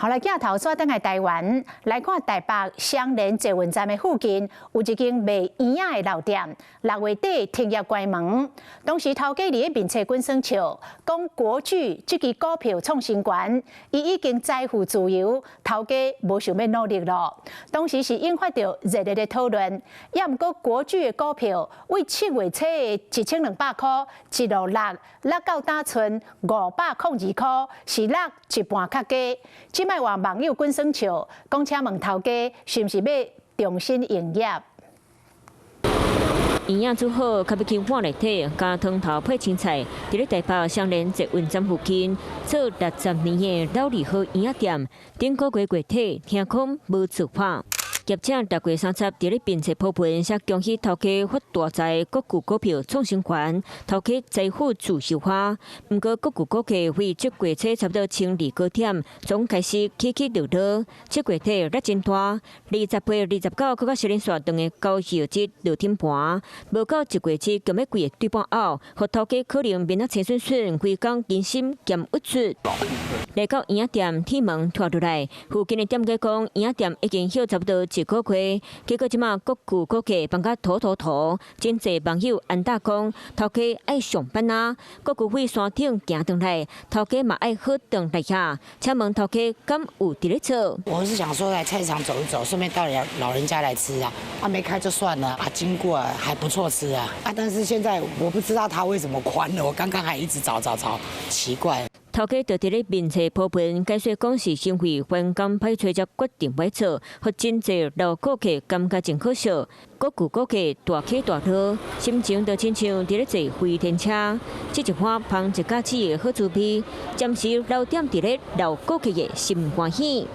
好來，鏡頭轉轉來台灣，來看台北雙連捷運站的附近有一間賣圓仔的老店，6月底停業關門。當時頭家佇咧面冊滾耍笑，講國巨這支股票創新高，伊已經財富自由，頭家無想欲努力咯。當時是引發著熱烈的討論。也毋過國巨的股票為7月初的1200塊一路落落到今賰502塊，是落一半較低。這擺換網友滾耍笑，講請問頭家是毋是欲重新營業？圓仔煮好，較欲去碗內底加湯頭配青菜。佇咧台北雙連捷運站附近，做60年的老字號圓仔店，頂個月月底聽講無做法。業者6月30佇咧面冊 po 文，寫恭喜頭家發大財，國巨股票創新高，頭家財富自由化。毋過國巨股價為這月初差不多1200高點，總開始起起落落。這月底落真大，28、29，閣較連續兩个交易日落停盤，無夠一月初今欲規个對半拗，予頭家可能面仔青順順，規工人心兼鬱卒。來到圓仔店，鐵門拖落來，附近的店家講，圓仔店已經歇差不多一個月，結果這馬國巨股價崩甲塗塗塗，真濟網友安打講，頭家愛上班啊，國巨飛山頂行轉來，頭家嘛愛好轉來遐，請問頭家敢有佇咧做？我是想說來菜市場走一走，順便帶老人家來吃啊，啊沒開就算了，啊經過還不錯吃啊，啊但是現在我不知道他為什麼關了，我剛剛還一直找找找，奇怪。頭家就佇咧面冊 po 文，解說講是因為員工歹揣才決定欲做，予真濟老顧客感覺真可惜。國巨股價大起大落，心情就親像佇咧坐飛天車。這一番芳一甲子的好滋味，暫時留踮佇咧老顧客的心肝耳。